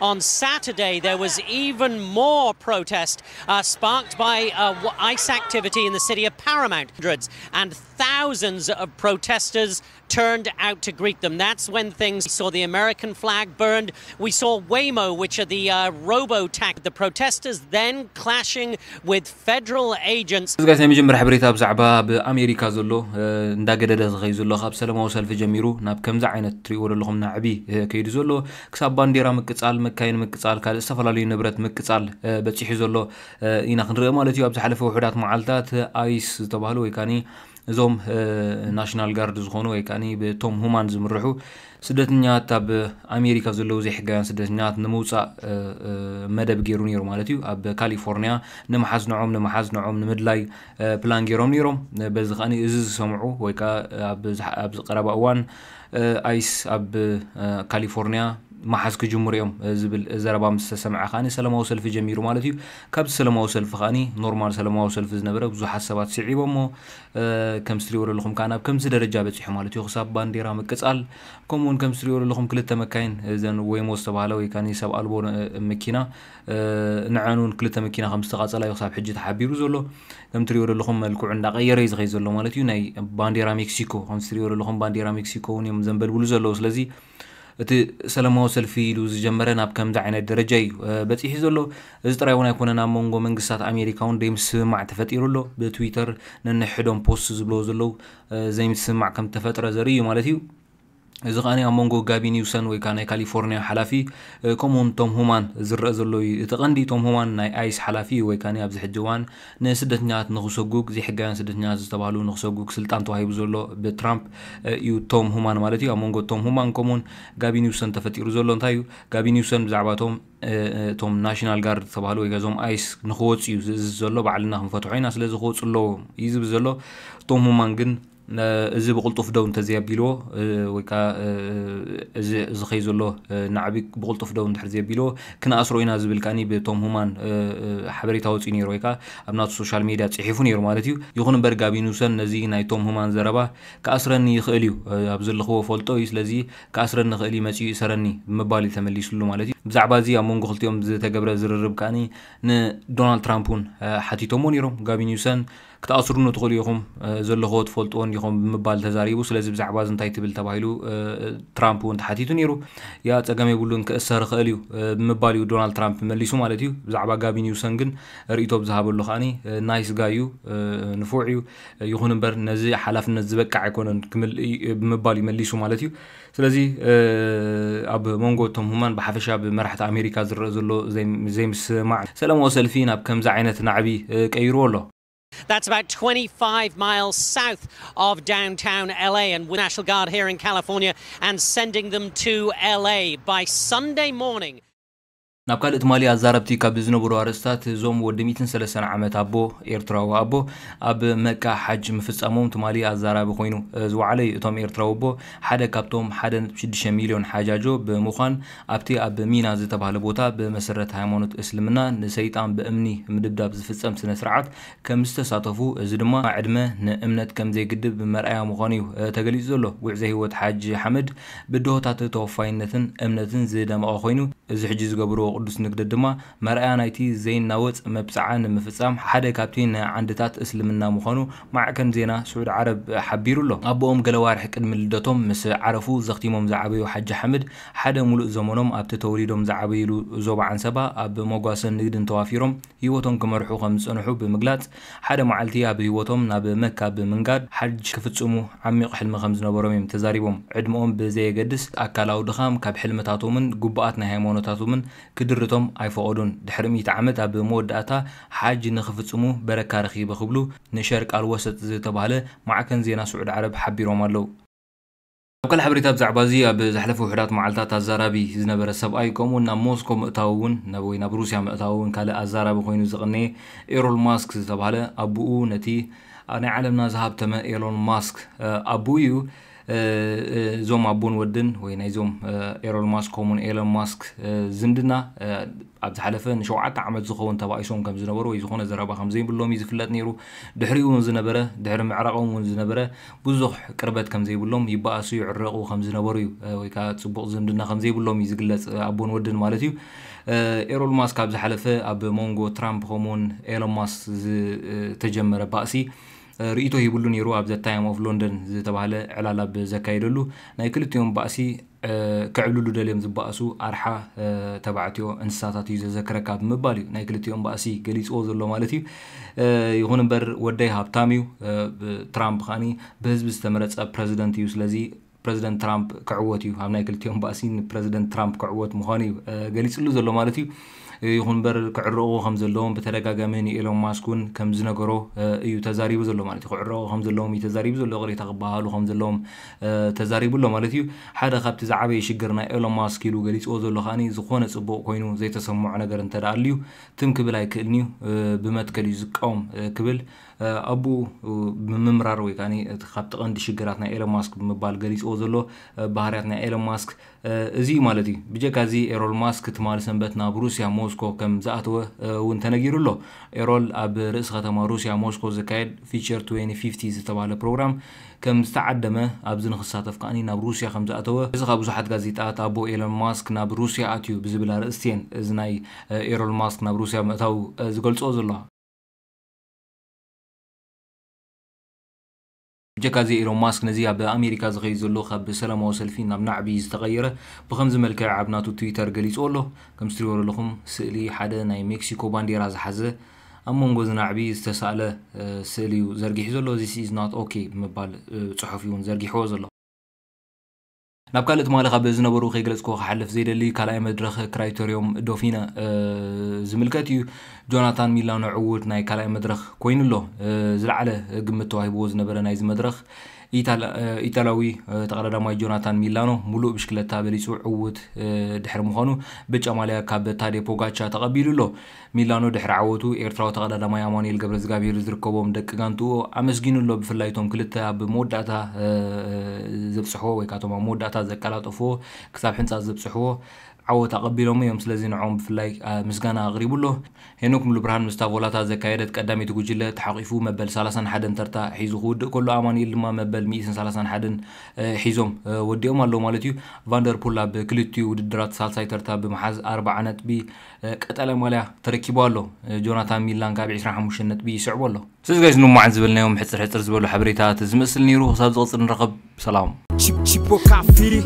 On Saturday, there was even more protest uh, sparked by uh, ICE activity in the city of Paramount. Hundreds and thousands of protesters turned out to greet them. That's when things we saw the American flag burned. We saw Waymo, which are the uh, robo tax. The protesters then clashing with federal agents. እዚ ጋይስ ናይ መጀመርያ ሓበሬታ ብዛዕባ ኣብ ኣሜሪካ ዘሎ እንዳገደደ ዝኸይ ዘሎ ካብ ሰላማዊ ሰልፊ ጀሚሩ ናብ ከምዚ ዓይነት ትሪእዎ ዘለኹም ናዕቢ ከይዱ ዘሎ ክሳብ ባንዴራ ምቅጻል፣ መካይን ምቅጻል፣ ካልእ ዝተፈላለዩ ንብረት ምቅጻል በጺሑ ዘሎ ኢና ክንርኢ ማለት እዩ። ኣብ ዝሓለፈ ውሑዳት መዓልታት ኣይስ ዝተባህሉ ወይ ካኒ እዞም ናሽናል ጋርድ ዝኾኑ ወይ ካኒ ብቶም ሁማን ዝምርሑ ስደተኛት ኣብ ኣሜሪካ ዘለዉ ዘይሕጋውያን ስደተኛት ንምውፃእ መደብ ገይሩ ነይሩ ማለት እዩ። ኣብ ካሊፎርኒያ ንምሓዝ ንዖም ንምሓዝ ንዖም ንምድላይ ፕላን ገይሮም ነይሮም። በዚ ከኣ እዚ ዝሰምዑ ወይ ከዓ ኣብዚ ቀረባ እዋን ኣይስ ኣብ ካሊፎርኒያ መሓዝ ክጅምሩ እዮም ዝብል ዘረባ ምስ ተሰምዐ ከኣ ሰላማዊ ሰልፊ ጀሚሩ ማለት እዩ። ካብዚ ሰላማዊ ሰልፊ ከኣ ኖርማል ሰላማዊ ሰልፊ ዝነበረ ብዙሓት ሰባት ስዒቦሞ ከምዚ ትሪእዎ ዘለኹም ከዓ ናብ ከምዚ ደረጃ በፂሑ ማለት እዩ። ክሳብ ባንዴራ ምቅፃል ከምኡውን ከምዚ ትሪእዎ ዘለኹም ክልተ መካይን እዘን ወይሞ ዝተባሃለ ወይ ከዓ ሰብ ኣልቦ መኪና ንዐን እውን ክልተ መኪና ከም ዝተቃፀላ እዩ ክሳብ ሕጂ ተሓቢሩ ዘሎ። ከም ትሪእዎ ዘለኹም መልክዑ እንዳቀየረ እዩ ዝኸይ ዘሎ ማለት እዩ። ናይ ባንዴራ ሜክሲኮ ከም ትሪእዎ ዘለኹም ባንዴራ ሜክሲኮ እውን እዮም ዘንበልብሉ ዘለዉ። ስለዚ እቲ ሰላማዊ ሰልፊ ኢሉ ዝጀመረ ናብ ከምዚ ዓይነት ደረጃ እዩ በፂሑ ዘሎ። እዚ ጥራይ እውን ኣይኮነን፣ ኣብ መንጎ መንግስታት ኣሜሪካ እውን ዘይምስምማዕ ተፈጢሩ ኣሎ። ብትዊተር ነንሕዶም ፖስት ዝብለዎ ዘለዉ ዘይምስምማዕ ከም ተፈጥረ ዘርኢ እዩ ማለት እዩ። እዚ ከኣ ኣብ መንጎ ጋቢ ኒውሰን ወይ ከዓ ናይ ካሊፎርኒያ ሓላፊ ከምኡውን ቶም ሁማን ዝረአ ዘሎ እዩ። እቲ ቀንዲ ቶም ሁማን ናይ ኣይስ ሓላፊ እዩ ወይ ከዓ ኣብዚ ሕጂ እዋን ንስደተኛት ንክሰጉግ ዘይሕጋውያን ስደተኛት ዝተባህሉ ንክሰጉግ ስልጣን ተዋሂቡ ዘሎ ብትራምፕ እዩ ቶም ሁማን ማለት እዩ። ኣብ መንጎ ቶም ሁማን ከምኡውን ጋቢ ኒውሰን ተፈጢሩ ዘሎ እንታይ እዩ? ጋቢ ኒውሰን ብዛዕባ ቶም እቶም ናሽናል ጋርድ ዝተባህሉ ወይ ዞም ኣይስ ንክወፁ እዩ ዝእዝዝ ዘሎ። ባዕልና ክንፈትሖ ኢና፣ ስለዚ ክወፁ ኣለዎም እዩ ዝብል ዘሎ። ቶም ሁማን ግን እዚ ብቕልጡፍ ደው እንተዘየቢልዎ ወይ ከዓ እዚ ዝኸይ ዘሎ ናዕቢ ብቕልጡፍ ደው እንድሕር ዘየቢልዎ ክንኣስሮ ኢና ዝብል ከኣ ብቶም ሁማን ሓበሬታ ወፂኡ ነይሩ ወይ ከዓ ኣብ ናቱ ሶሻል ሜድያ ፅሒፉ ነይሩ ማለት እዩ። ይኹን እምበር ጋቢ ኒውሰን ነዚ ናይ ቶም ሁማን ዘረባ ክኣስረኒ ይኽእል እዩ፣ ኣብ ዘለኽዎ ፈልጦ እዩ፣ ስለዚ ክኣስረኒ ይኽእል እዩ፣ መፂኡ ይእሰረኒ ብምባል እዩ ተመሊስሉ ማለት እዩ። ብዛዕባ እዚ ኣብ መንጎ ክልቲኦም ዝተገብረ ዝርርብ ከኣ ንዶናልድ ትራምፕ እውን ሓቲቶሞ ነይሮም። ጋቢ ኒውሰን ክትኣስሩኒ ትኽእሉ ኢኹም ዘለኽዎ ትፈልጥዎ እንዲኹም ብምባል ተዛሪቡ። ስለዚ ብዛዕባ እዚ እንታይ ትብል ተባሂሉ ትራምፕ እውን ተሓቲቱ ነይሩ። ያ ጸገም የብሉን ክእሰር ይኽእል እዩ ብምባል እዩ ዶናልድ ትራምፕ መሊሱ ማለት እዩ። ብዛዕባ ጋቢ ኒውሰን ግን ርእይቶ ብዝሃበሉ ከኣ ናይስ ጋይ እዩ፣ ንፉዕ እዩ፣ ይኹን እምበር ነዚ ሓላፍነት ዝበቅዕ ኣይኮነን ብምባል እዩ መሊሱ ማለት እዩ። ስለዚ ኣብ መንጎ ቶም ሁማን ብሓፈሻ ብመራሕቲ ኣሜሪካ ዝረአ ዘሎ ዘይምስማዕ ሰላማዊ ሰልፊ ናብ ከምዚ ዓይነት ናዕቢ ቀይርዎ ኣሎ። That's about twenty-five miles south of downtown L A, and with National Guard here in California and sending them to L A by Sunday morning. ናብ ካልእ ትማሊ ኣዛረብቲ ካብ ዝነበሩ ኣርእስታት እዞም ወዲ ሚእትን ሰለስተን ዓመት ኣቦ ኤርትራዊ ኣቦ ኣብ መቃ ሓጅ ምፍጻሞም ትማሊ ኣዛራቢ ኮይኑ ዝወዓለ እዩ። እቶም ኤርትራዊ ኣቦ ሓደ ካብቶም ሓደ ነጥቢ ሽዱሽተ ሚልዮን ሓጃጆ ብምዃን ኣብቲ ኣብ ሚና ዝተባህለ ቦታ ብመሰረት ሃይማኖት እስልምና ንሰይጣን ብእምኒ ምድብዳብ ዝፍጸም ስነ ስርዓት ከም ዝተሳተፉ፣ እዚ ድማ ዕድመ ንእምነት ከም ዘይግድብ መርኣያ ምዃኑ እዩ ተገሊጹ ዘሎ። ጉዕዞ ህይወት ሓጂ ሓምድ ብድሆታት ተወፋይነትን እምነትን ዝደመቐ ኮይኑ፣ እዚ ሕጂ ዝገብርዎ ቅዱስ ንግደት ድማ መርኣያ ናይቲ ዘይናወጽ መብጽዓ ንምፍጻም ሓደ ካብቲ ንዓንድታት እስልምና ምዃኑ ማዕከን ዜና ስዑድ ዓረብ ሓቢሩ ኣሎ። ኣቦኦም ገለ ዋርሒ ቅድሚ ልደቶም ምስ ዓረፉ ዘኽቲሞም ዝዓበዩ ሓጂ ሓምድ ሓደ ሙሉእ ዘመኖም ኣብቲ ተወሊዶም ዝዓበይሉ ዞባ ዓንሰባ ኣብ መጓሰን ንግድን ተዋፊሮም ህይወቶም ክመርሑ ከም ዝጸንሑ ብምግላጽ፣ ሓደ መዓልቲ ኣብ ህይወቶም ናብ መካ ብምንጋድ ሓጅ ክፍጽሙ ዓሚቕ ሕልሚ ከም ዝነበሮም እዮም ተዛሪቦም። ዕድመኦም ብዘየገድስ ኣካላዊ ድኻም ካብ ሕልምታቶምን ግቡኣት ናይ ሃይማኖታቶምን ክድርቶም ኣይፈቐዱን። ድሕሪ ሚእቲ ዓመት ኣብ መወዳእታ ሓጅ ንኽፍጽሙ በረካ ረኺበ ክብሉ ንሸርቅ ኣልወሰጥ ዝተባህለ ማዕከን ዜና ስዑድ ዓረብ ሓቢሮም ኣለዉ። ኣብ ካልእ ሓበሬታ ብዛዕባ እዚ ኣብ ዝሓለፈ ውሑዳት መዓልታት ኣዛራቢ ዝነበረ ሰብኣይ ከምኡውን ናብ ሞስኮ ምእታው እውን ናብ ወይ ናብ ሩስያ ምእታው እውን ካልእ ኣዛራቢ ኮይኑ ዝቕነየ ኤሮል ማስክ ዝተባህለ ኣቦኡ ነቲ ናይ ዓለምና ዝሃብተመ ኤሎን ማስክ ኣቦኡ እዩ። እዞም ኣቦን ወድን ወይ ናይዞም ኤሮን ማስክ ከምኡን ኤሎን ማስክ ዝምድና ኣብ ዝሓለፈ ንሸውዓተ ዓመት ዝኸውን ተባኢሶም ከም ዝነበሩ ወይ ዝኾነ ዘረባ ከም ዘይብሎም እዩ ዝፍለጥ ነይሩ። ድሕሪኡ እውን ዝነበረ ድሕሪ ምዕራቖም እውን ዝነበረ ብዙሕ ቅርበት ከም ዘይብሎም ይበኣሱ ይዕረቑ ከም ዝነበሩ እዩ ወይ ከዓ ፅቡቕ ዝምድና ከም ዘይብሎም እዩ ዝግለፅ ኣቦን ወድን ማለት እዩ። ኤሮን ማስክ ኣብ ዝሓለፈ ኣብ መንጎ ትራምፕ ከምኡውን ኤሎን ማስክ ዝተጀመረ ባእሲ ርእይቶ ሂብሉ ነይሩ ኣብ The Time of London ዝተባህለ ዕላል ኣብ ዘካየደሉ ናይ ክልቲኦም ባእሲ ክዕብልሉ ደልዮም ዝበኣሱ ኣርሓ ተባዕትዮ እንስሳታት እዩ ዘዘክረካ ብምባል እዩ ናይ ክልቲኦም ባእሲ ገሊፅዎ ዘሎ ማለት እዩ። ይኹን እምበር ወደይ ሃብታም እዩ። ትራምፕ ከዓኒ ብህዝቢ ዝተመረፀ ፕረዚደንት እዩ። ስለዚ ፕረዚደንት ትራምፕ ክዕወት እዩ ኣብ ናይ ክልቲኦም ባእሲ ንፕረዚደንት ትራምፕ ክዕወት ምዃኑ እዩ ገሊፅሉ ዘሎ ማለት እዩ። ይኹን እምበር ክዕረቑ ከም ዘለዎም ብተደጋጋሚ ንኤሎን ማስክ እውን ከም ዝነገሮ እዩ ተዛሪቡ ዘሎ ማለት እዩ። ክዕረቑ ከም ዘለዎም እዩ ተዛሪቡ ዘሎ ቅሬታ ክበሃሉ ከም ዘለዎም ተዛሪቡ ኣሎ ማለት እዩ። ሓደ ካብቲ ዝዓበየ ሽግር ናይ ኤሎን ማስክ ኢሉ ገሊፅዎ ዘሎ ከዓኒ ዝኾነ ፅቡቕ ኮይኑ ዘይተሰምዖ ነገር እንተ ደኣ ኣልዩ ትም ክብል ኣይክእልን እዩ። ብመትከል እዩ ዝቃወም ክብል ኣቡ ብምምራር ወይ ከዓ ካብቲ ቀንዲ ሽግራት ናይ ኤሎን ማስክ ብምባል ገሊፅዎ ዘሎ ባህርያት ናይ ኤሎን ማስክ እዚ ማለት እዩ። ብጀካ እዚ ኤሮን ማስክ ትማሊ ሰንበት ናብ ሩስያ ሞስኮ ከም ዝኣተወ እውን ተነጊሩ ኣሎ። ኤሮል ኣብ ርእሲ ከተማ ሩስያ ሞስኮ ዝካየድ ፊቸር ትዌንቲ ፊፍቲ ዝተባህለ ፕሮግራም ከም ዝተዓደመ ኣብዚ ንክሳተፍ ከዓኒ ናብ ሩስያ ከም ዝኣተወ እዚ ካብ ብዙሓት ጋዜጣት ኣቦ ኤሎን ማስክ ናብ ሩስያ ኣትዩ ብዝብል ኣርእስቲ እየን እዚ ናይ ኤሮን ማስክ ናብ ሩስያ ምእታው ዝገልፅኦ ዘለዋ። ብጀካ እዚ ኤሎን ማስክ ነዚ ኣብ ኣሜሪካ ዝኸይድ ዘሎ ካብ ሰላማዊ ሰልፊ ናብ ናዕቢ ዝተቐየረ ብኸምዚ መልክዕ ኣብ ናቱ ትዊተር ገሊፅዎ ኣሎ። ከም ዝትሪዎ ዘለኹም ስእሊ ሓደ ናይ ሜክሲኮ ባንዴራ ዝሓዘ ኣብ መንጎ እዚ ናዕቢ ዝተሳእለ ስእሊ እዩ ዘርጊሑ ዘሎ። This is not okay ብምባል ፅሑፍ እውን ዘርጊሕዎ ዘሎ። ናብ ካልእ ትማሊ ካብ ዝነበሩ ከይገለፅኩ ክሓልፍ ዘይደሊ ካልኣይ መድረኽ ክራይተሪዮም ዶፊነ ዝምልከት እዩ። ጆናታን ሚላኖ ዕዉት ናይ ካልኣይ መድረኽ ኮይኑ ኣሎ። ዝለዓለ ግምት ተዋሂብዎ ዝነበረ ናይዚ መድረኽ ኢጣልያዊ ተቐዳዳማይ ጆናታን ሚላኖ ሙሉእ ብሽክለታ በሊፁ ዕዉት ድሕሪ ምዃኑ ብጫ ማልያ ካብ ታዴ ፖጋቻ ተቐቢሉ ኣሎ። ሚላኖ ድሕሪ ዓወቱ ኤርትራዊ ተቐዳዳማይ ኣማኑኤል ገብረዝጋብሄር ዝርከቦም ደቂ ጋንትኡ ኣመስጊኑ ኣሎ። ብፍላይ እቶም ክልተ ኣብ መወዳእታ ዘብፅሕዎ ወይ ካቶም ኣብ መወዳእታ ዘቀላጠፍዎ ክሳብ ሕንፃ ዘብፅሕዎ ዓወት ኣቐቢሎም እዮም። ስለዚ ንዕኦም ብፍላይ ምስጋና ኣቕሪቡ ኣሎ። ሄኖክ ሙሉብርሃን ምስታ ቮላታ ዘካየደት ቀዳመይቲ ጉጅለ ተሓቂፉ መበል ሰላሳን ሓደን ተርታ ሒዙ ክውድእ ከሎ ኣማኑኤል ድማ መበል ሚእትን ሰላሳን ሓደን ሒዞም ወዲኦም ኣለዉ ማለት እዩ። ቫንደርፑል ኣብ ክልቲኡ ውድድራት ሳልሳይ ተርታ ብምሓዝ ኣርብዓ ነጥቢ ቀጠልያ ማልያ ተረኪቡ ኣሎ። ጆናታን ሚላን ካብ ዕስራን ሓሙሽተን ነጥቢ ይስዕቦ ኣሎ። ስለዚ ጋይስ ንማዓን ዝበልናዮም ሕፅር ሕፅር ዝበሉ ሓበሬታት ዝመስል ነይሩ። ክሳብ ዝቕፅል ንረኸብ። ሰላም። Chip- Chipo Cafiri.